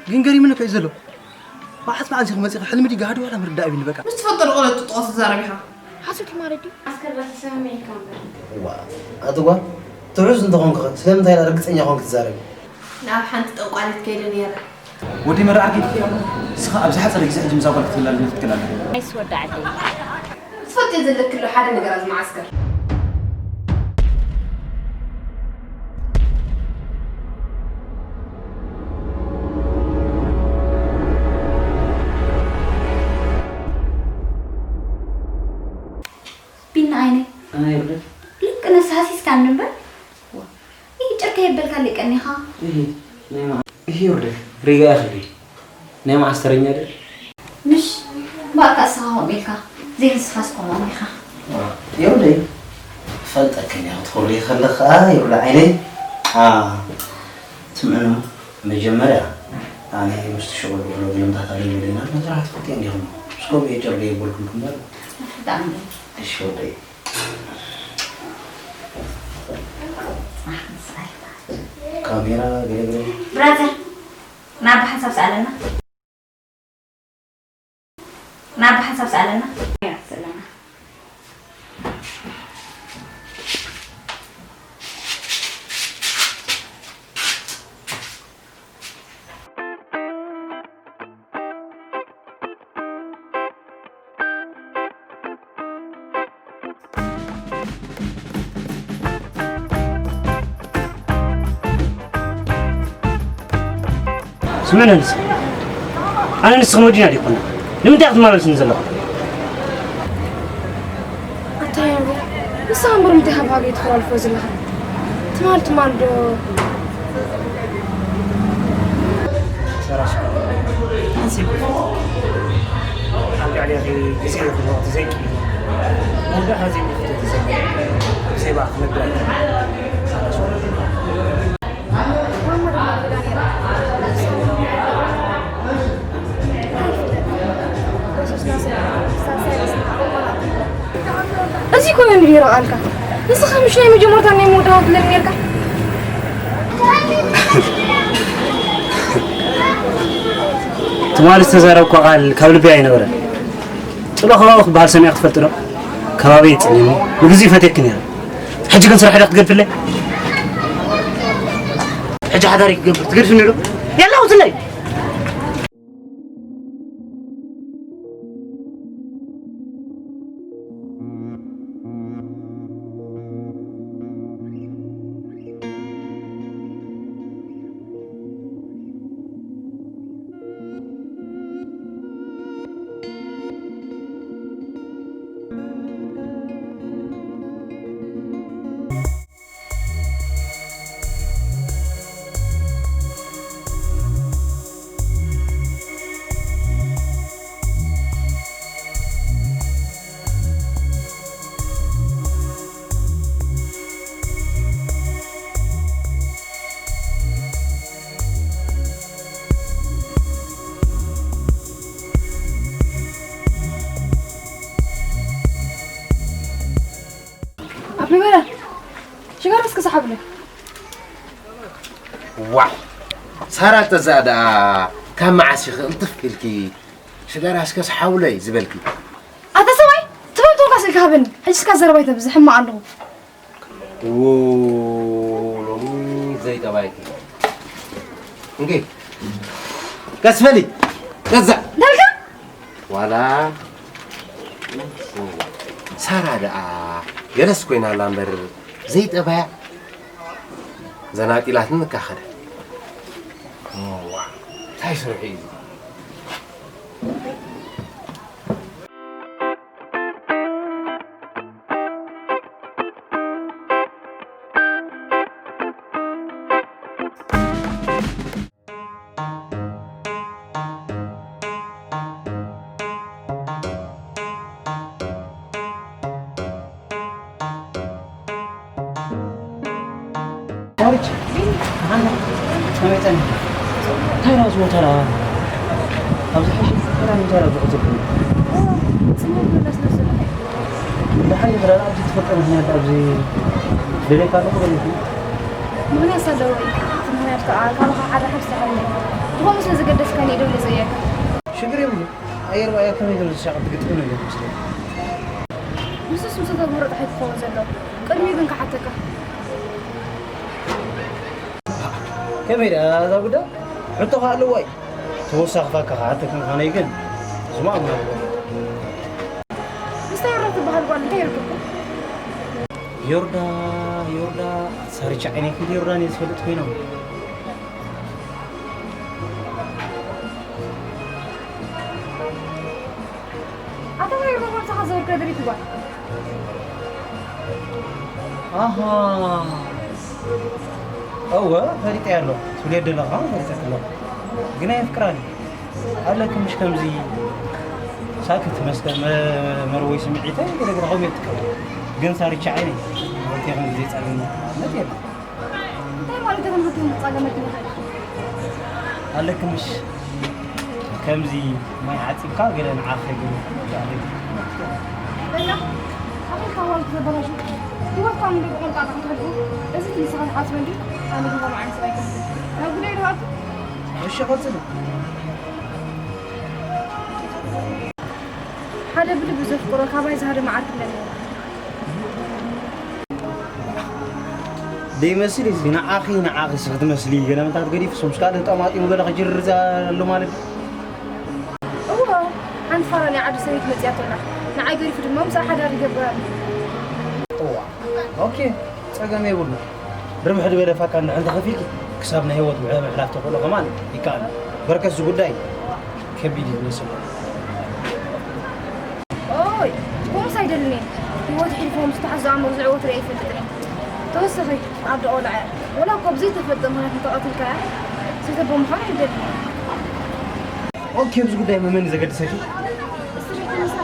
ግን ገሪምኒ ከዩ ዘሎ። መዓስ መዓስ ኢኺ መጺኺ? ሕልሚ ድዩ ጋህዲ ዋላ ምርዳእ ቢኒ በቃ። ምስ ትፈልጦ ዶ ቆለ ጥጥቆ ትዛረብ ኢኻ? ሓሶት እዩ ማለት ድዩ? ዓስከር ራሲ ሰመመ ኢልካ እምበር። እዋ፣ ኣቲ ጓል፣ ትሑዝ እንተኾንኪ ኸ ስለምንታይ ኢላ ርግጸኛ ኾንኪ ትዛረቢ? ናብ ሓንቲ ጠንቋሊት ከይደ ነይረ። ወዲ መርዓ ጌድኪ? ንስኻ ኣብ ዝሓጸረ ግዜ ሕጂ ምስዛ ጓል ክትብላለኒ ክትክእል ኣለካ። ኣይስ ወዲ ዓደይ። ትፈልጥዮ ዘለኪ ኣሎ ሓደ ነገር ኣብዚ መዓስከር። ቢና ዓይነይ። ኣይ፣ ይርዳእ። ልክ ነሳ ሃሲስካኒ እምበር። ዋ። ይህ ጭርከ የበልካ ለቀኒኻ። እሂ፣ ናይ መዓ-፣ እሂ፣ ይርዳእ። ሪጋ ያኽሊ። ናይ መዓስ ተረኛ ድር? ምሽ፣ ባእካ እስኻ ከምኡ ኢልካ። ዘይንስኻስ ከምኡ ኢኻ። ዋ፣ ይርዳይ። ፈልጠክን እያ ክትኾሪ ከለኻ፣ ይርዳ ዓይነይ። ኣ፣ ትምዕኖ፣ መጀመርያ፣ ኣነ ምስቲ ሽቑል ብዕሎ ግልምታት ኣለኒ ኢለና፣ መዝራሕቲ ክልቲኦም ዲኹም? ምስ ከምኡ እየ ጭርገ የበልኩልኩም እምበር። ብጣዕሚ። እሺ፣ ወደይ። ካሜራ፣ ገለ ገለ። ብራዘር፣ ናብ ሓንሳብ ሰኣለና። ናብ ሓንሳብ ሰኣለና። ሰኣለና። ስምዕኒ ንስ-፣ ኣነ ንስኽን ወዲና ዲኮና? ንምንታይ ክትመላለስኒ ዘለኹ? ኣታ ያቡ፣ ንስኻ እምበር ምንታይ ካብ ሃገይ ትኮላልፎ ዘለኻ? ትማል ትማል ዶ? ሰራሽ፣ ኣንሲ፣ ኣብ ልዕሌኺ ግዜ ይኹን ወቕቲ ዘይቅይር፣ መውዳእታ ዘይምልክቶ ተዘመረ፣ ብዘይ ባእኽ መግባይ፣ ሰራሽ። እዚ እኮ እዩ እንዲሁ ይረቃልካ። ንስኻ ምሽ ናይ መጀመርታ ናይ መወዳእታ ትብለኒ ነርካ። ትማሊ ዝተዛረብኳ ቃል ካብ ልቢ ኣይነበረን። ጽባሕ ከባቢ ክበሃል ሰሚዐ ክትፈልጥ ዶ? ከባቢ ይጽልኒ። ንግዜ ፈትየኪ ነይረ። ሕጂ ግን ስራሕ ዶ ክትገድፍለይ? ሕጂ ሓዳር ክትገብር ትገድፍኒ ዶ? የላ ውፅለይ። ኣብ ነበረ ሽጋራ እስከ ሰሓብለይ። ዋ፣ ሳራ፣ ተዛ ደኣ ካብ መዓስ ኢኺ ቅልጥፍ ኢልኪ ሽጋራ እስከ ሰሓብለይ ዝበልኪ? ኣታ ሰብኣይ፣ ትፈልጦ እንኳ ስልኪ ሃበኒ። ሕጂ እስካ ዘረባይ ተብዝሕ እማ ኣለኹ። ዎ፣ ሎሚ ዘይጠባይኪ። እንጌ፣ ቀስ በሊ፣ ገዛ። ደልካ? ዋላ ሳራ ደኣ ገለስ ኮይና ኣላ እምበር ዘይጠባያ ዘናጢላትኒ እካ ኸደ። ዋ፣ እንታይ ስርሑ እዩ እዚ? ዳዊት፣ ኣንታ፣ ከመይ ጸኒሑ? እንታይ ደኣ ዝሞተራ? ኣብዚ ሕጂ ገና ንምንታይ ደኣ ዝቕጽል? ጽምው ብለስ ነስሉ። ደሓን ይኽላል፣ ኣብዚ ትፈልጦ ምኽንያት ኣብዚ ደልየካ ኣለኹ በሊኹ። ምኽንያት ሳለዎ እዩ። ካባኻ ሓደ ሓንቲ ሰሓኒ ዝኾኑ ስለ ዝገደስካኒ ደውለ ዘየካ ሽግር የብሉ። ኣየር ባያ ከመይ ከም ዝሻቐል ትግጥም ነገር መስለኝ። ንሱስ ምስ ተግብሮ ጥራሕ ክኸውን ዘሎ። ቅድሚኡ ግን ክሓተካ። ከመይ ደኣ እዛ ጉዳይ? ሕቶ ከኣ ኣለዋ እዩ። ተወሳኺ ፋካ ክሓተክ ምዃነይ ግን ዝማእምና ኣለዎ። ምስታ ዮርዳ ትበሃል ጓል እንታይ ይርክብኩም? ዮርዳ፣ ዮርዳ፣ ሳርቻ ዓይነይ ክንዲ ዮርዳን እየ ዝፈልጥ ኮይኖም። ኣታ ናይ ሮቦት ዝሓዘወልካ ድሪት ጓል። ኣሃ። እወ፣ ፈሊጠያ ኣለኹ። ትብልዮ ዘለኻ ፈሊጠያ ኣለኹ። ግን ኣየፍቅራን እዩ። ኣለኪ ምሽ ከምዚ ሳክት መስከ-፣ መ-፣ መርወይ ስምዒተይ ገለ ገለ ከምኡ እየ እጥቀም። ግን ሳርቻ ዓይነይ፣ ወርቂ ከምዚ ዘይጻገም ማለት የለን። እንታይ ማለት እዩ? ከምዚ ጸገመት ይኽእል ኣለኪ ምሽ ከምዚ ማይ ዓጺብካ ገለ ንዓኺ ግን በቃ፣ ኣኺልካ ዋል ዘበላሹ። ህይወትካ ንዶ ብቆንጣ ክትሕልፉ? እዚ ንስኻ ትሓስቦ እንጂ ኣነ ግን ከምኡ ዓይነት ሰብ ኣይኮንኩን። ናብ ጉዳይ ዶ ኣቱ? እሺ፣ ቀጽሊ። ሓደ ብልቢ ዘፍቅሮ ካባይ ዝሃደ መዓርግ ኣለኒ። ደይመስል እዚ ንዓኺ፣ ንዓኺ ሲ ክትመስሊ ገለ ምንታት ገዲፉ፣ ሶምስ ካልእ ጠማጢሙ ገለ ክጅርር ኣሎ ማለት እዩ። እወ፣ ሓንቲ ፋራ ናይ ዓዲ ሰበይቲ መጺኣቶ ኣላ። ንዓይ ገዲፉ ድማ ምስኣ ሓዳር ይገብር ኣሎ። እዋ፣ ኦኬ፣ ጸገም የብሉ። ርብሕ ዝበለ ፋካ እንድሕር እንተኸፊልኪ፣ ክሳብ ናይ ህይወት ምሕ-፣ ምሕላፍ ተኽእሎ ከማን ይከኣል። በርከት እዚ ጉዳይ ከቢድ እዩ ዝመስል። ኦይ፣ ከምኡስ ኣይደልን እየ። ህይወት ሒልፎም ዝተሓዙ ኣእምሮ ዝዕወት ርእየ ኣይፈልጥን እየ። ተወሰኺ ኣደ ቆልዓ እያ። ወላ እኳ ብዘይተፈልጠ ምኽንያት እንተቐቲልካያ፣ ዝተቦ ምዃን ኣይደልን እየ። ኦኬ፣ ኣብዚ ጉዳይ መመን እዩ ዘገድሰኪ? እሱ ዘይተነሳ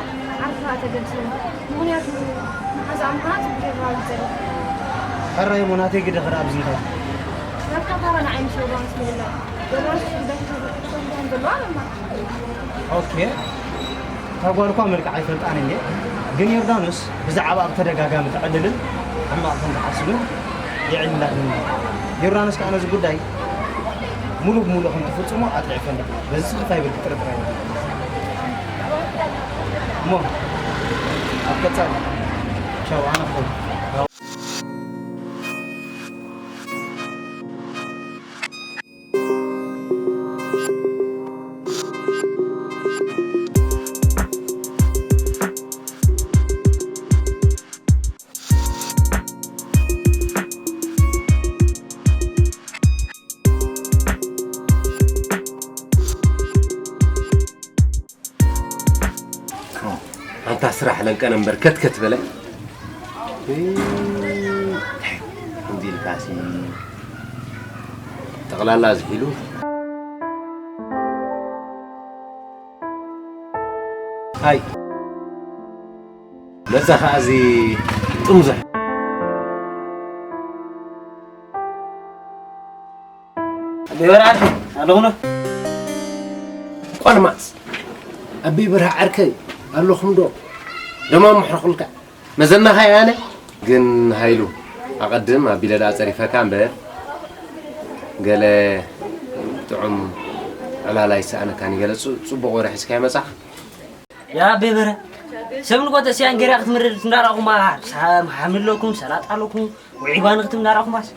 ዓርካ ተገድስኒ። ምኽንያቱ መሓዛኣ ምዃና ጽቡቕ ጌርካ እዩ ዝጸልእ። ሕራይ እሞ ናተይ ግደ ክርኣ ኣብዚ እንታይ? ናትካ ታራ ንዓይ ምስ ዮርዳኖስ ምልላይ። ዮርዳኖስ ጉዳይ ክሰምዕ ዘለዋ ኣለና። ኦኬ። እታ ጓል እኳ መልክዓ ኣይፈልጣን እየ፣ ግን ዮርዳኖስ ብዛዕባኣ ብተደጋጋሚ ተዕልልን ሕማቕ ከም ትሓስብን የዕልላትኒ። ዮርዳኖስ ከኣ ነዚ ጉዳይ ሙሉእ ብሙሉእ ከም ትፍጽሞ ኣጥሪዐ እፈልጥ። በዚ ስኽፍ ኣይብል፣ ጥርጥር ኣይብል። እሞ ኣብ ቀጻሊ ቻው፣ ኣነ ክኸይድ። ኣንታ ስራሕ ለንቀነ እምበር ከትከት በለ። እይ፣ ከምዚ ኢልካሲ ጠቕላላ ዝሒሉ። ኣይ፣ መጻ ኸኣ እዚ ጥምዙሕ። ኣበይ በርሃ ዓርከይ ኣለኹ ዶ? ቆልማጽ፣ ኣበይ በርሃ ዓርከይ ኣለኹም ዶ? ደማ ምሕረኹልካ። መዘናኻ እየ ኣነ። ግን ሃይሉ፣ ኣቐድም ኣቢለ ደኣ ጸሪፈካ እምበር፣ ገለ ጥዑም ዕላል ኣይሰኣነካን እዩ። ገለ ጽ-፣ ጽቡቕ ወረ ሒዝካ ይመጻኻ። ያ ኣቤ በረ፣ ሰብ ንጎተ ሲያን ገሪያ ክትምርር እንዳራኹማ፣ ሓምሊ ኣለኩም፣ ሰላጣ ኣለኩም፣ ውዒ ባኒ ክትም እንዳራኹማስ፣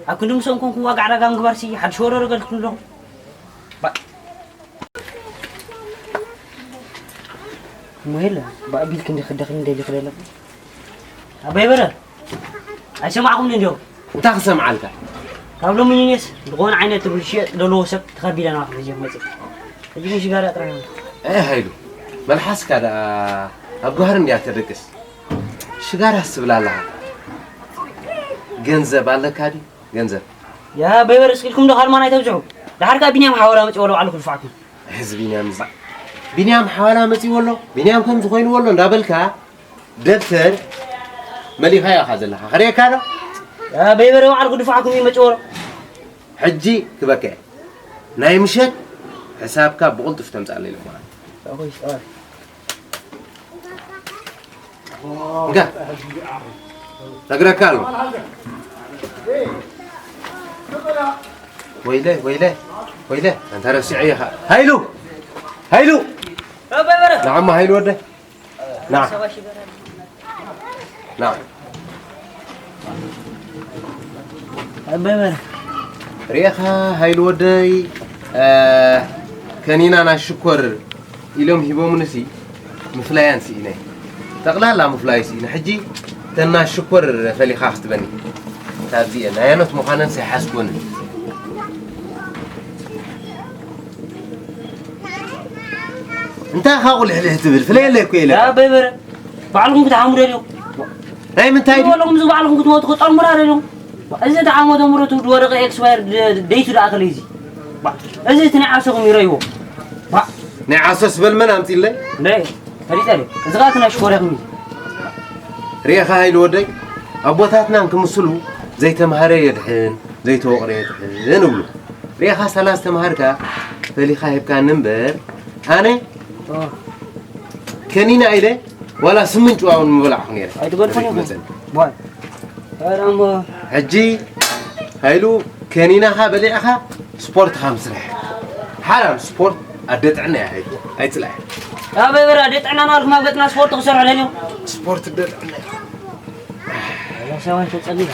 ኣብ ክንዲ ምሶም ኮንኩም ዋጋ ዕዳጋ ምግባርሲ፣ ሓድሽ ወረሮ ገልክም ኣለኹም። ባ-፣ እሞ የለ፣ ብኣቢል ክንዲ ክደኽም እንደሊ ክደለኹም። ኣባይ በረ፣ ኣይሰማዕኹምን እንዲዮም። እንታይ ክሰምዓልካ? ካብ ሎሚ ንኔስ ዝኾነ ዓይነት ትብል ሽየጥ ዘለዎ ሰብ ተኸቢለ ናባኹም ሒዘ ክመጽእ። ሕጂ ግን ሽጋራ ጥራይ ነው። ኤ ሃይሉ፣ መልሓስካ ደኣ ኣብ ጓህሪ እንድያ ተደቅስ። ሽጋራስ ትብል ኣለኻ? ገንዘብ ኣለካ ድዩ? ገንዘብ። ያ በይበር እስኪልኩም ዶ ካልማን ኣይተብዝሑ። ደሓር ከኣ ቢንያም ሓወላ መጺኡ ኣሎ ባዕሉ ክድፋዕኩም። እዚ ቢንያም እዚ። ቢንያም ሓወላ መጺኡ ኣሎ፣ ቢንያም ከምዚ ኮይኑ ኣሎ እንዳበልካ ደብተር መሊኻዮ ኢኻ ዘለኻ። ከርእየካ ዶ? ያ በይበረ ባዕሉ ክድፋዕኩም እዩ መጺኡ ኣሎ። ሕጂ ክበከ ናይ ምሸት ሕሳብካ ብቕልጡፍ ተምጻለይ ኢለ ማለት። ኦይ፣ ኦይ። እንካ፣ ነግረካ ኣሎ። ወይለ ወይለ ወይለ፣ ኣንታ ረሲዐ ኢኻ። ሃይሉ፣ ሃይሉ፣ ናዓሞ ሃይሉ ወደ፣ ና፣ ና። ኣበበረ። ርኤኻ ሃይሉ ወደይ፣ እ፣ ከኒና ናይ ሽኮር ኢሎም ሂቦምንሲ ምፍላያን ስኢነ። ጠቕላላ ምፍላይ ስኢነ። ሕጂ ተና ሽኮር ፈሊኻ ክትበኒ። ካብዚኤ ናይ ኣኖት ምዃነን ኣይሓስቦንን። እንታይ ኢኻ ቁልሕልሕ ትብል? ፍለየለይ እኮ ኢለ። ያ በይበረ፣ ባዕልኹም ክትሓሙ ደልዮም። ናይ ምንታይ ድዩ? ወለኹም እዚ ባዕልኹም ክትሞቱ ክጠልሙና ደልዮም። እዚ ተዓመተ ምረቱ ዝወደቐ ኤክስፓየር ደ-፣ ደይቱ ደኣ ከለይ እዚ። ባ-፣ እዚ እቲ ናይ ዓርሰኹም ይረይዎ። ባ-፣ ናይ ዓርሰ ስበል መን ኣምጺለይ? እንደ፣ ፈሊጠ ድየ? እዚ ኸኣ እቲ ናይ ሽኮርያኹም እዩ። ርኤኻ ሃይሉ ወደይ፣ ኣቦታትና እንክምስሉ ዘይተምሃረ የድሕን፣ ዘይተወቕረ የድሕን እብሉ። ርኤኻ ሳላ ዝተምሃርካ ፈሊኻ ሂብካኒ እምበር፣ ኣነ ኦ። ከኒና ኢለ ዋላ ስምን ጭዋውን ምበላዕኹ ነይረ። ኣይትበልኩን ኢኹም። መጸኒ። ቧይ። ኧረ እሞ። ሕጂ ሃይሉ ከኒናኻ በሊዕኻ ስፖርትኻ ምስራሕ። ሓራም ስፖርት ኣደ ጥዕና እያ ሃይሉ። ኣይጽላእ። ኣብ በራ ኣደ ጥዕና ናልኩም ኣብ ገጽና ስፖርት ክሰርሑ ደልዮም። ስፖርት ኣደ ጥዕና እያ። ኧረ ሰብኣይ ተጸሊላ።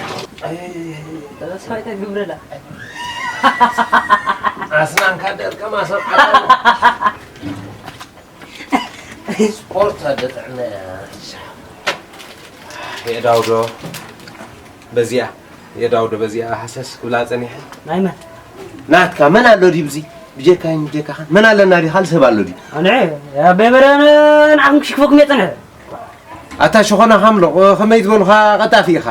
ኧረ ሰብኣይ ተግብረላ። ኣስናንካ ደርቀማ ሰብ ዓቃሉ። ስፖርት ኣደ ጥዕና እያ። የዳውዶ በዚኣ፣ የዳውዶ በዚኣ ሃሰስ ክብላ ጸኒሐ። ናይ መን? ናትካ መን ኣሎ ድዩ ብዚ? ብጀካይን ብጀካኻን መን ኣለና ድዩ? ካልእ ሰብ ኣሎ ድዩ? ኣነ፣ ያ በይበረ ንዓኹም ክሽክፈኩም እየ ጸኒሐ። ኣታ ሸኾና ሃምሎ፣ ከመይ ዝበሉኻ ቀጣፊ ኢኻ?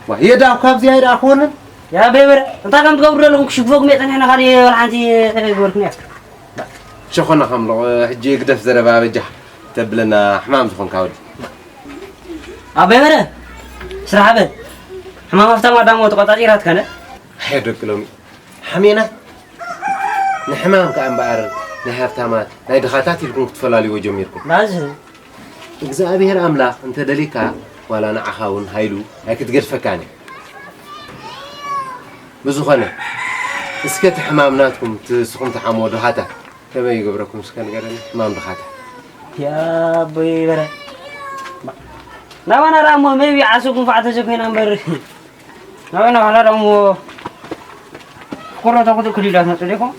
ዋ፣ የዳው ካብዚ ኣይደኣኽወንን? ያ በይበረ፣ እንታይ ከም ትገብሩ ዘለኹም ክሽክፈኩም እየ ጸኒሐ፣ ንኻልእ ወላ ሓንቲ ኣይገበርኩን እየ። ሸኾና ሃምሎ፣ ሕጂ ግደፍ ዘረባ በጃኻ ተብለና ሕማም ዝኾንካ ወዲ። ኣበይ በረ? ስራሕ በል። ሕማም ሃፍታም ኣዳሞ ተቆጻጺራትካነ? ኣየ ደቂ ሎሚ። ሓሜናት ንሕማም ከኣ እምበኣር ናይ ሃፍታማት ናይ ድኻታት ኢልኩም ክትፈላልይዎ ጀሚርኩም። ናዝህ። እግዚኣብሔር ኣምላኽ እንተ ደሊካ ዋላ ንዓኻ እውን ሃይሉ ኣይክትገድፈካን እዩ። ብዝኾነ እስከ እቲ ሕማም ናትኩም እቲ ንስኹም ትሓምዎ ድኻታት ከመይ ይገብረኩም እስከ ንገረኒ፣ ሕማም ድኻታት። ያ ኣቦይ በረ። ናባና ደኣ እሞ ሜቢ ዓሰብ ጉንፋዕ ተዘኮይና እምበር። ናባና ኋላ ደኣ እሞ ኮሮታ ክትእክል ኢላ ትመጽእ ዶ ይኾን?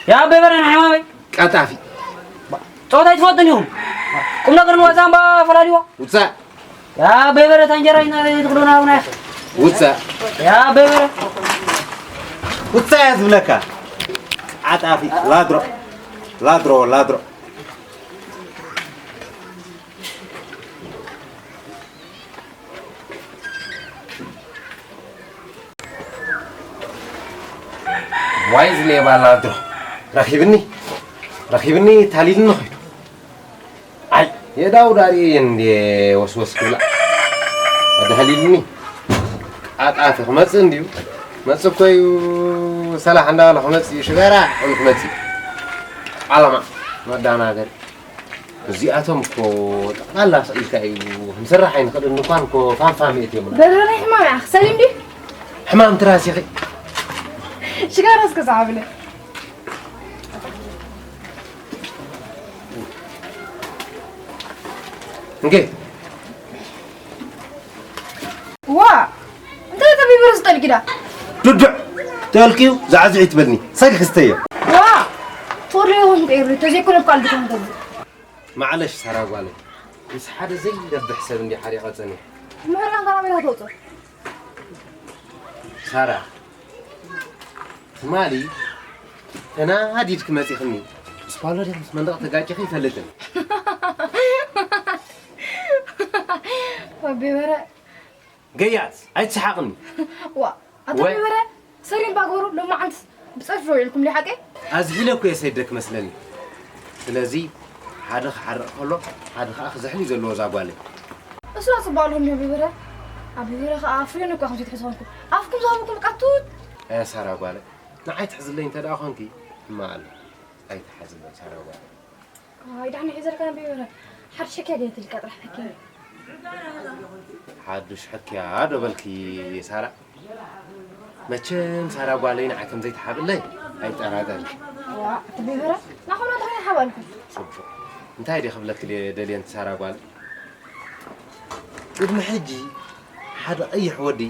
ያ ኣቦይ በረ ንሕማመይ። ቀጣፊ። ጸወታ ኣይትፈልጡን ኢኹም። ቁም ነገር ንወጻ እምባ ፈላልይዎ። ውጻእ። ያ ኣቦይ በረ፣ እታ እንጀራ ኢና ትኽዶና ኣብና። ውጻእ። ያ ኣቦይ በረ። ውጻእ እየ ዝብለካ። ቀጣፊ፣ ላድሮ። ላድሮ፣ ላድሮ። ዋይ፣ እዚ ሌባ ላድሮ። ረኺብኒ፣ ረኺብኒ፣ ታሊልኒ ኸይዱ። ኣይ፣ የዳውድ ኣርእየን እንድየ ወስወስ ክብላ። ኣዳህሊልኒ። ቃጣፊ ክመጽእ እንድዩ። መጽእ እኮ እዩ፣ ሰላሕ እንዳበለ ክመጽእ እዩ። ሽበራ ኮይኑ ክመጽእ እዩ። ዓላማ መዳናገሪ። እዚኣቶም እኮ ጠቕላላ ስኢልካ እዩ። ክንሰርሕ ኣይንኽእልን። ድኳን እኮ ፋም ፋም የእትዮምና። በረረ ሕማም እያ። ክሰሊም ድዩ? ሕማም ትራስ ኢኺ። ሽጋራ እስከ ዝዓብለ። እንኬ። ዋ! እንታይ ተቢብሩ ዝጠልቂዳ? ዱዱዕ! ጠልቂዩ ዛዕዝዒ ትበልኒ። ሰግ ክስተዮ። ዋ! ቶሎ ይኹን ቀይሩ፣ ተዘይኮነ እኮ ኣልግቶም ገዝእ። ማዕለሽ ሳራ ጓለይ። ምስ ሓደ ዘይረብሕ ሰብ እንዲ ሓሪቐ ጸኒሐ። ምሕራን ካብ ኣበይ ተውጽኦ? ሳራ፣ ትማሊ ተናዲድኪ መጺኽኒ። ምስ ፓውሎ ድያ ምስ መንደቕ ተጋጭኺ ይፈልጥን። ኣቤ በረ። ገያት፣ ኣይትስሓቕኒ። ዋ፣ ኣታ ወይ- ኣቤ በረ፣ ሰሪን ባግበሩ ሎማዓንትስ ብጸድፊ ውዒልኩም ድዩ ሓቀይ? ኣዝሒለ እኮ እየ ሰይደክ መስለኒ። ስለዚ ሓደ ክሓርቕ ከሎ፣ ሓደ ኸኣ ክዝሕል እዩ ዘለዎ እዛ ጓለይ። እሱ ጽቡቕ ኣለኹም ኣቤ በረ። ኣቤ በረ ኸኣ ፍሬን እኮ ከምዚ ትሕዝኹምኩም። ኣፍኩም ዝሃብኩም ቃቱት። ኣያ ሳራ ጓለይ፣ ንዓይ ትሕዝለይ እንተ ደኣ ኾንኪ፣ ሕማቕ ኣሎ። ኣይትሓዝለይ ሳራ ጓለይ። ኣይ፣ ዳሕና ሒዘልካ ኣቤ በረ። ሓድሽ ሕክያ ድየ ትልካ ጥራሕ ሕክያ። ሓድሽ ሕክያ ዶ በልኪ ሳራ? መቸም ሳራ ጓለይ ንዓይ ከም ዘይትሓብለይ ኣይጠራጠርን። ዋ፣ እቲ ቢብረ ናኹና እንታይ ሓባልኩም? ጽቡቕ። እንታይ ድየ ክብለኪ ደልየ፣ ደልየ፣ ሳራ ጓል? ቅድሚ ሕጂ ሓደ ቀይሕ ወዲ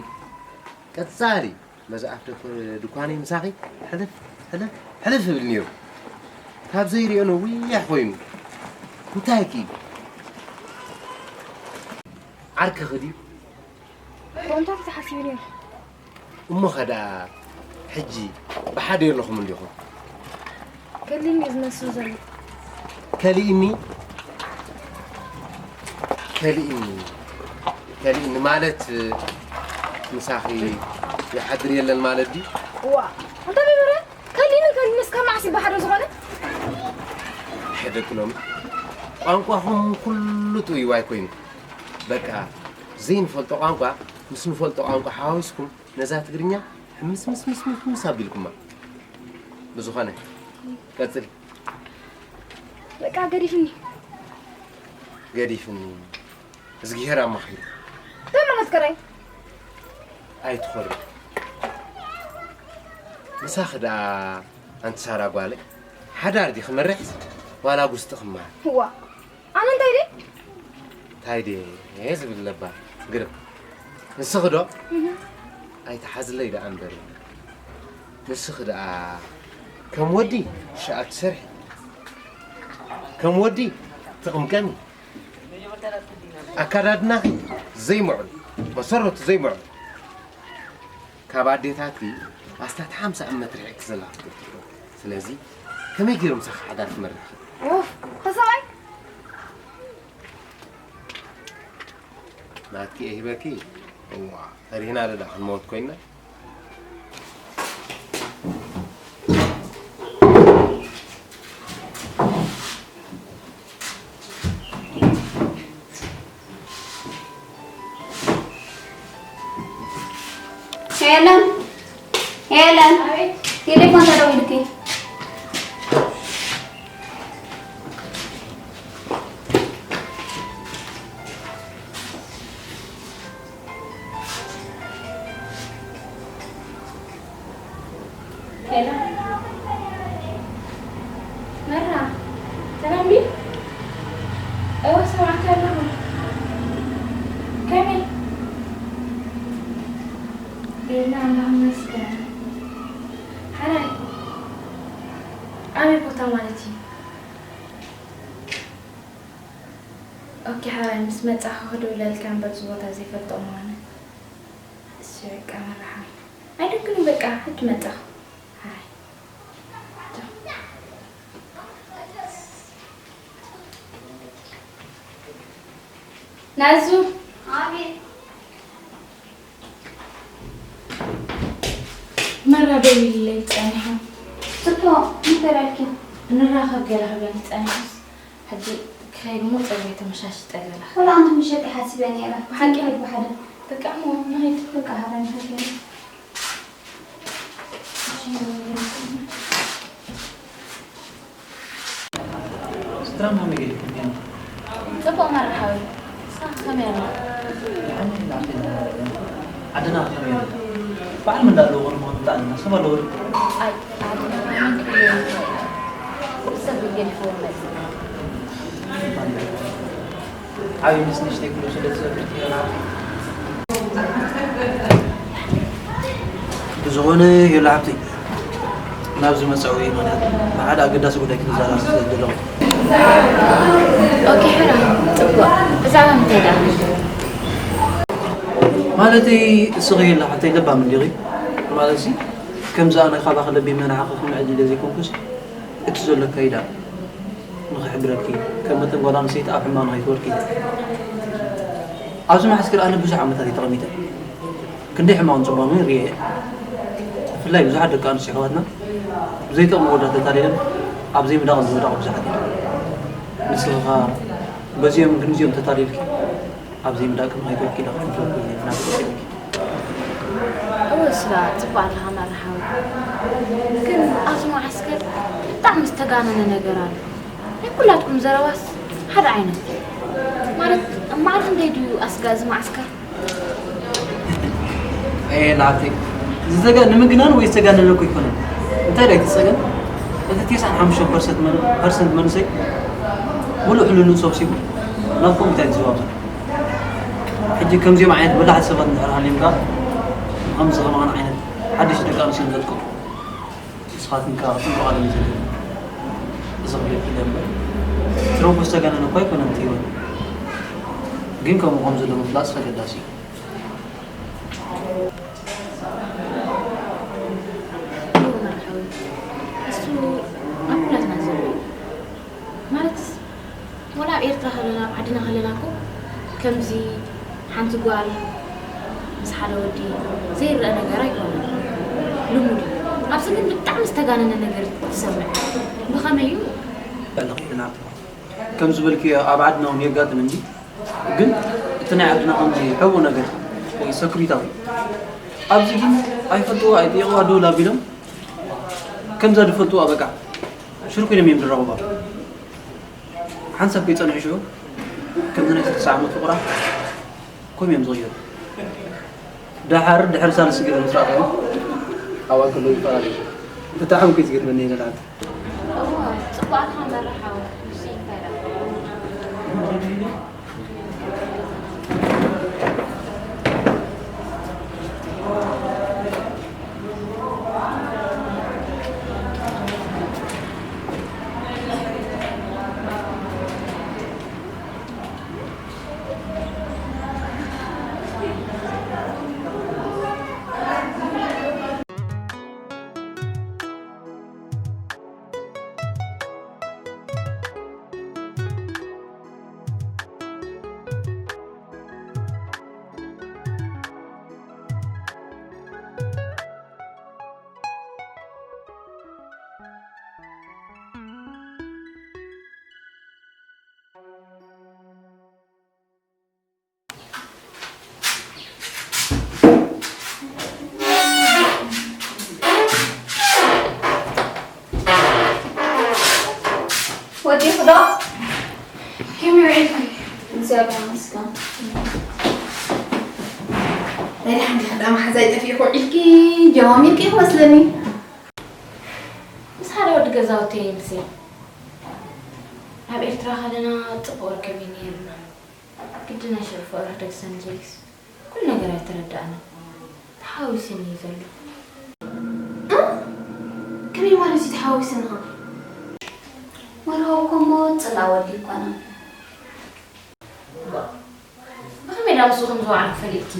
ቀጻሊ በዚ ኣፍ ድኳ-፣ ድኳነይ ምሳኺ ሕልፍ፣ ሕልፍ፣ ሕልፍ ይብል ነይሩ። ካብ ዘይሪኦ ነዊሕ ኮይኑ። እንታይ ኪ? ዓርክኺ ድዩ? ከምታት ተሓሲቡ ነይሩ። እሞ ኸ ደኣ ሕጂ ብሓደ የለኹም እንዲኹም? ከሊኒ እዩ ዝመስል ዘሎ። ከሊእኒ? ከሊእኒ? ከሊእኒ ማለት ምሳኺ ይሓድር የለን ማለት ድዩ? እዋ፣ ኣንታ ቢብረ፣ ከሊኒ ከሊኒ እስካብ መዓስ እዩ ብሓደ ዝኾነ? ሕደግሎም። ቋንቋኹም ኩሉ ጥውይዋይ ኮይኑ። በቃ፣ ዘይንፈልጦ ቋንቋ ምስ ንፈልጦ ቋንቋ ሓዋዊስኩም ነዛ ትግርኛ ሕምስ ምስ ምስ ምስ ምስ ኣቢልኩማ። ብዝኾነ፣ ቀጽሊ። በቃ ገዲፍኒ። ገዲፍኒ። እዝግሄር ኣማኺሩ። እንታይ ማለት ከራይ? ኣይትኾሪ። ምሳኺ ደኣ ኣንቲ ሳራ ጓለይ፣ ሓዳር ዲኺ መርሕስ ዋላ ጉስጢ ክመሃር? እዋ፣ ኣነ እንታይ ድየ? እንታይ ድየ ዝብል ለባ ግርም። ንስኺ ዶ? እህ። ኣይትሓዝለይ ደኣ እምበር። ንስኺ ደኣ ከም ወዲ ሸኣ ትሰርሒ፣ ከም ወዲ ትቕምቀሚ። ኣካዳድናኺ ዘይምዕሩይ፣ መሰረቱ ዘይምዕሩይ። ካብ ኣዴታትኪ ኣስታት ሓምሳ ዓመት ርሒቕኪ ዘለኺ ክትገብሪ ትኽእሊ። ስለዚ ከመይ ገይሩ ምሳኺ ሓዳር ክመርሕ ይኽእል? ኡፍ፣ ተሰብኣይ። ናትኪ እየ ሂበኪ። እዋ፣ ፈሪህና ዶ ደኣ ክንመውት ኮይንና? ሄለን፣ ሄለን፣ ቴሌፎን ተደዊሉኪ። ሄሎ መራ፣ ሰላም ድዩ? እወ፣ ሰማዕኪ ኣለኹ። ከመይ? ቤላ፣ ኣምላኽ ይመስገን። ሓራይ፣ ኣበይ ቦታ ማለት እዩ? ኦኬ፣ ሓራይ፣ ምስ መጻእኻ ክድውለልካ እምበር፣ እዚ ቦታ ዘይፈልጦ ምዃነ። እሺ፣ በቃ፣ መራ ሓራይ። ኣይደክምን በቃ፣ ሕጂ መጻኹ። ሃይ። ናዙ። ኣቤት። መራ ደዊሉለይ ጸኒሑ። ጽቡቕ፣ እንታይ በልኪ? ንራኸብ ገለ ክብለኒ ጸኒሑስ፣ ሕጂ ክኸይድ እሞ ጸጉረይ ተመሻሽጠ ገለ። ወላ ኣንቲ ምሸት ይሓስበ ነይረ። ብሓቂ? ንኸይድ ብሓደ። በቃ እሞ ንኸይድ። በቃ ሃረ ንኸይድ ገለ። ስድራና መገድኩም እዮም። ጽቡቕ መርሓዊ። ንስኻ ከመይ ኣላ? ዓድና ከመይ ኣላ? በዓል ምን እንዳለዎ ኾነ ምኾነ ብጣዕሚ ሰብ ኣለዎ ዶ? ኣይ፣ ዓድና ከመይ ክህልዎ ይኽእል? ሰብ ገዲፍዎ መጽእ። ዓብዪ ምስ ንእሽተይ ኩሉ ስለ ዝሰብር ትሄራ። ብዝኾነ ዮላ ሓብተይ፣ ናብዚ መጻዊ ማለት ብሓደ ኣገዳሲ ጉዳይ ክንዛረብ ስለ ዘለኹ። ኦኬ፣ ሕራ፣ ጽቡቕ። ብዛዕባ ምንታይ ደኣ? ማለተይ፣ እስኺ ዮላ ሓብተይ ለባም እንዲኺ? ማለትሲ፣ ከምዚ ኣነ ካባኺ ለቢመ ንዓኺ ክምዕድ ኢለ ዘይኮንኩስ፣ እቲ ዘሎ ኣካይዳ ንኽሕብረኪ፣ ከም መጠን ጓል ኣንስተይቲ ኣብ ሕማቕ ንኸይትወድቂ። ኣብዚ መዓስከር ኣነ ብዙሕ ዓመታት እየ ተቐሚጠ። ክንደይ ሕማቕን ጽቡቕን እውን ርእየ እየ። ብፍላይ ብዙሓት ደቂ ኣንስትዮ ኣሕዋትና ብዘይጠቕሙ ወዳት ተታሊለን ኣብ ዘይምዳቕን ዝወደቓ ብዙሓት እየን። ንስኺ ኸኣ በዚኦምን ክንዚኦምን ተታሊልኪ ኣብ ዘይምዳቕን ከይትወድቂ ኢለ ክሕብረኪ እየ ናተይ ቀሲበኪ። እወ ስባ፣ ጽቡቕ ኣለኻ መርሓዊ። ግን ኣብዚ መዓስከር ብጣዕሚ ዝተጋነነ ነገር ኣሎ። ናይ ኩላትኩም ዘረባስ ሓደ ዓይነት እዩ። ማለት፣ ማዕረ ክንደይ ድዩ ኣስጋ እዚ መዓስከር? ኣየ ላዕተይ፣ ዝተጋ ንምግናን ወይ ዝተጋነነ እኮ ኣይኮነን። እንታይ ዳይ እቲ ጸገም? እቲ ተስዓን ሓሙሽተን ፐርሰንት መን-፣ ፐርሰንት መንእሰይ ሙሉእ ሕልንኡ ሰብሲቡ ናብ ኮምፒውተር እዩ ዝዋፈር። ሕጂ ከምዚኦም ዓይነት በላሕቲ ሰባት እንድሕር ሃልዮም ከኣ፣ ከምዚ ከማን ዓይነት ሓድሽ ደቂ ኣንስትዮ ንዘጥቅዑ፣ ንስኻትኩም ከኣ ክትጥንቀቓሎም እዩ ዘድሊ። እዚ ክብል ኢለ እምበር፣ እቲ ረቡሕ ዝተጋነነ እኮ ኣይኮነን እቲ ህይወት። ግን ከምኡ ከም ዘሎ ምፍላጥ ኣገዳሲ እዩ። እሱ ኣብ ኩላትና ዘሎ እዩ። ማለት፣ ወላ ኣብ ኤርትራ ከለና፣ ኣብ ዓድና ከለና እኮ ከምዚ ሓንቲ ጓል ምስ ሓደ ወዲ ዘይረአ ነገር ኣይኮነን። ልሙድ እዩ። ኣብዚ ግን ብጣዕሚ ዝተጋነነ ነገር ትሰምዕ። ብኸመይ እዩ? ልዕሊ ክኢልና። ከም ዝበልክዮ ኣብ ዓድና እውን የጋጥም እንጂ፣ ግን እቲ ናይ ዓድና ከምዚ ሕቡእ ነገር ወይ ሰክሪታዊ፣ ኣብዚ ግን ኣይፈልጥዋ ኣይጥየቕዋ ደውል ኣቢሎም ከምዛ ዝፈልጥዋ በቃ ሽር ኮይኖም እዮም ዝራኸቡ። ሓንሳብ ከይጸንሑ ሽዑ ከምዚ ናይ ሰለስተ ዓመት ፍቕራ ኮም እዮም ዝቕየሩ። ደሓር ድሕሪ ሳልስቲ ገለ ምስ ረኣኹ ኣብኣ ከለዉ ይፈላለዩ። ብጣዕሚ እኮ እዩ ዝገርመኒ ይለናል። እዋ፣ ጽቡቕ ኣልካ መራሓዊ። ንሱ እንታይ ደኣ? ወዲኹ ዶ? ከመይ ውዒልኪ? እግዚኣብሔር ይመስገን። ናይ ደሓን ዲኺ? ዳ መሓዛይ ጠፊእኪ ውዒልኪ፣ ጀማሚርኪ ክመስለኒ። ምስ ሓደ ወዲ ገዛውተይ ምስ ኣብ ኤርትራ ከለና ጽቡቕ ርክብ እዩ ነይርና። ግድን ናይ ሽዑ ፍቕሪ ክደግሰኒ ዘይስ ኩሉ ነገር ኣይተረድኣንን። ተሓዊሱኒ እዩ ዘሎ። እ? ከመይ ማለት እዩ ተሓዊሱንኻ? ወርሃዊ እኮ እሞ ጽላእ ወዲ ይኮና። ብኸመይ ዳ ምስኡ ከም ዝወዓልኩ ፈሊጥኪ?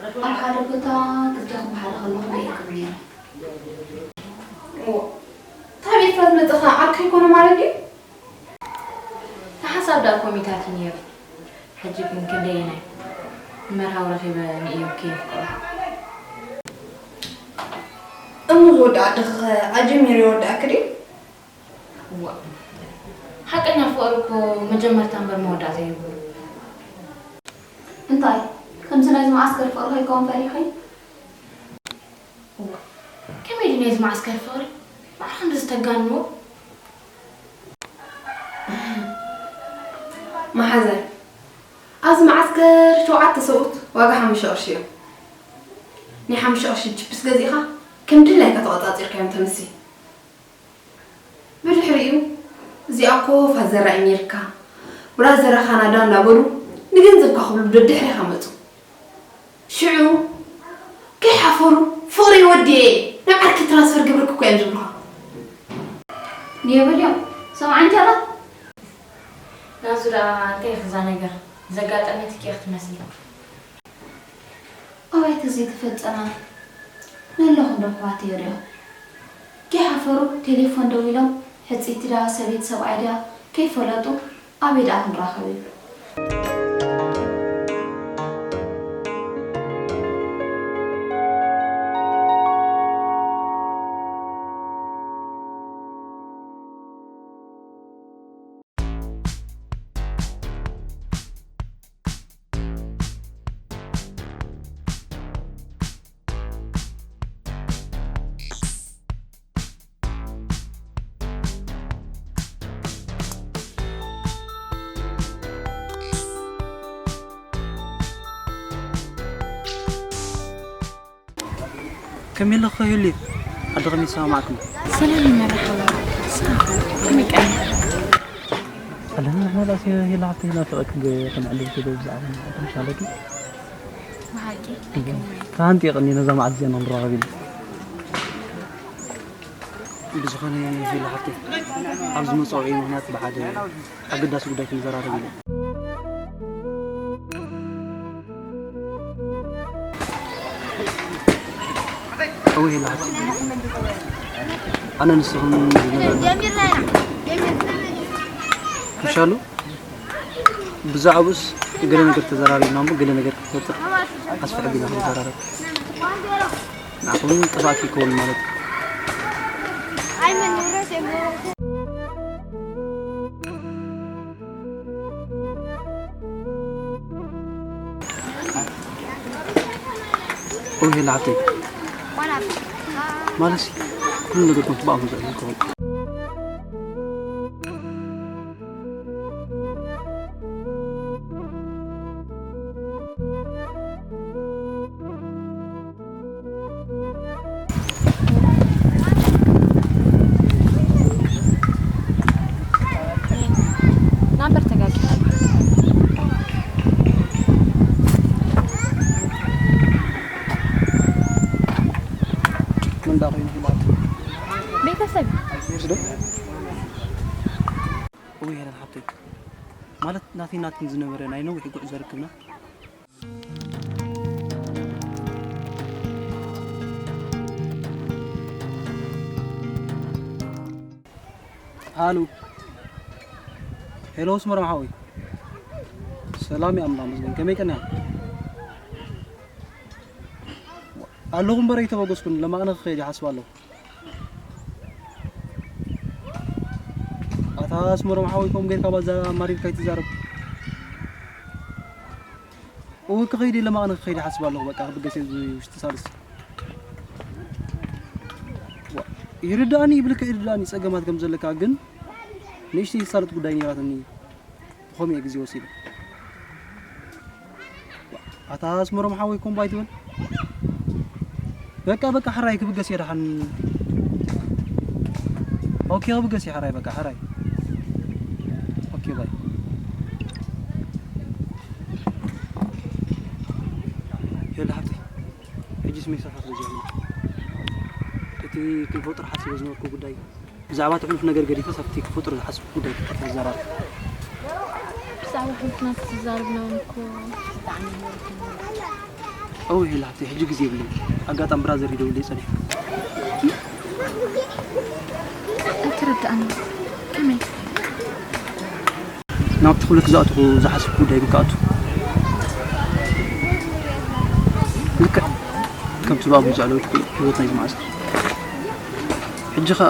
ኣብ ሓደ ቦታ ክልተኹም ብሓደ ከለኹም ርኢኹም ነይረ። እዎ። ካብ ኤርትራ ዝመጸኻ ዓርኪ ኣይኮነ ማለት ድዩ? ብሓሳብ ደኣ ኮሚታት እዩ ነይሩ። ሕጂ ግን ክንደየናይ ንመርሃዊ ረኺበ ንእዮብ ከየፍቅሮ። እሞ ዝወድእ ዓድኺኸ ኣጀሚሩ የወድኣኪ ድዩ? እዋእ፣ ሓቀኛ ፍቕሪ እኮ መጀመርታ እምበር መወዳእታ የብሉን። እንታይ፣ ከምዚ ናይዚ መዓስከር ፍቕሪ ከይከውን ፈሪኺ? እዋእ፣ ከመይ ድዩ ናይዚ መዓስከር ፍቕሪ ማዕረ ክንድዚ ተጋንንዎ? መሓዛይ፣ ኣብዚ መዓስከር ሸውዓተ ሰብኡት ዋጋ ሓሙሽተ ቅርሺ እዮም። ናይ ሓሙሽተ ቅርሺ ችፕስ ገዚእኻ ከም ድላይካ ተቖጻጺርካዮም ተምሲ። ብድሕሪኡ፣ "እዚኣ እኮ ፋዘራ ኣሜሪካ፣ ብራዘራ ካናዳ" እናበሉ ንገንዘብካ ክብሉ ደድሕሬኻ መጹ። ሽዑ ከይሓፈሩ፣ "ፍቕረይ ወዲኤ፣ ናብ ዓርኪ ትራንስፈር ገብረኪ እኮ" እዮም ዝብሉኻ። ንየበልዮም፣ ሰምዓ እንጀራ። ናዙ ደኣ እንታይ ኢኺ እዛ ነገር? ዘጋጠመትኪ ኢኺ ትመስሊ። ኣባይ ተዘይተፈጸመ ነለኹ እንዶ ኣሕዋተይ ይሪኦ። ከይሓፈሩ ቴሌፎን ደዊሎም፣ ሕጽይቲ ድያ ሰበይቲ ሰብኣይ ድያ ከይፈለጡ ኣበይ ደኣ ክንራኸብ ኢሉ። ከመይ ኣለኺ ሄሊ? ዓዲ ከመይ ይሰማማዕኩም? ሰላም ይመርሓባ። ንስኻ ከ ከመይ ቀኒኻ? ኣለና ንሕና ዳኣ ሲ ሄሊ ሓፍተይ ናፊቐኪ ገ-፣ ከም ዕልል ትብሊ ብዛዕባ ናቶም ሻለኪ። ብሓቂ ተሃንጢቕኒ ነዛ መዓልቲ እዚኣ ንራኸብ ኢለ። ብዝኾነ ሄሊ ሓፍተይ ኣብ ዝመፅኦዒ ምኽንያት ብሓደ ኣገዳሲ ጉዳይ ክንዘራረብ ኢለ። እወ ሄሊ ሓፍተይ ኣነ ንስኽን ዝነበረና ምሻሉ ብዛዕባኡስ ገለ ነገር ተዘራሪብና እሞ ገለ ነገር ክትፈጥር ኣስፍሕ ቢልና ክንዘራረብ ንዓኹም ጥፋእኪ ይከውን ማለት እዩ። ኦይ ሄላ ሓፍተይ ማለት ኩሉ ነገር ከም ትበኣኹም ዝዕብል ክኸውን ናምበር ተጋጊኻ ምን ዳ ኮይኑ ማለት ቤተሰብ ስዶ ወይ ሄለን ሓብተይ ማለት ናተይ ናትክን ዝነበረ ናይ ነዊሕ ጉዕዞ ርክብና ሃሉ ሄሎ ስመሮም ሓወይ ሰላም እየ ኣምላኽ መስገን ከመይ ቀኒኻ ኣለኹ እምበር ኣይተበገስኩን ለማቕነ ክኸይድ ይሓስብ ኣለኹ ኣታ ኣስመሮም ሓወይ ከምኡ ጌርካ ባዛ ኣማሪርካ ኣይትዛረብ እወ ክኸይድ ኢለ ማቕነ ክኸይድ ይሓስብ ኣለኹ በቃ ክብገስ እየ ውሽጢ ሳልስ ይርዳእኒ ይብልካ ይርዳእኒ ፀገማት ከም ዘለካ ግን ንእሽተይ ዝሳለጥ ጉዳይ ነይራትኒ ብኸምኡ እየ ግዜ ወሲደ ኣታ ኣስመሮም ሓወይ ኮምቦ ኣይትበል በቃ በቃ ሕራይ ክብገስ እየ ደሓን ኦኬ ክብገስ እየ ሕራይ በቃ ሕራይ ኦኬ ባይ ሄሎ ሓፍተይ ሕጂ ስሜት ሰፋ ስለ ጀሚሩ እቲ ክንፈጥሮ ሓሲበ ዝነበርኩ ጉዳይ ብዛዕባ እቲ ሕሉፍ ነገር ገዲፈስ ኣብቲ ክፈጥሮ ዝሓሰብኩ ጉዳይ ክፈጥር ይዘራረብ። ብዛዕባ ሕሉፍ ናት ዝዛረብና እውን እኮ ብጣዕሚ እው ሄላ ሃብተይ ሕጂ ግዜ የብለይን ኣጋጣሚ ብራዘር ይደውለይ ጸኒሑ። ኣይተረድኣኒ ከመይ ናብቲ ክብለኪ ዝኣተኹ ዝሓሰብኩ ጉዳይ ግን ክኣቱ ልክዕ ከምቲ ብኣቡ ዝኣለወልኩ ህይወት ናይ ዝመዓስ ሕጂ ኸ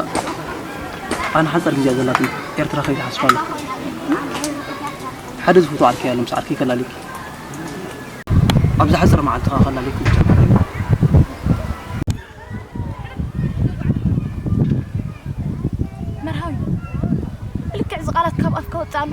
ኣነ ሓንጻር ግዜ እያ ዘላትኒ ኤርትራ ከይደ ሓስብ ኣለኹ ሓደ ዝፈትዎ ዓርከይ ኣሎ ምስ ዓርከይ ከላልየኪ ኣብዛ ሓፂር መዓልቲ ኸዓ ከላልየኪ ይቻል መርሃዊ ብልክዕ እዚ ቃላት ካብ ኣፍካ ወፅእ ኣሎ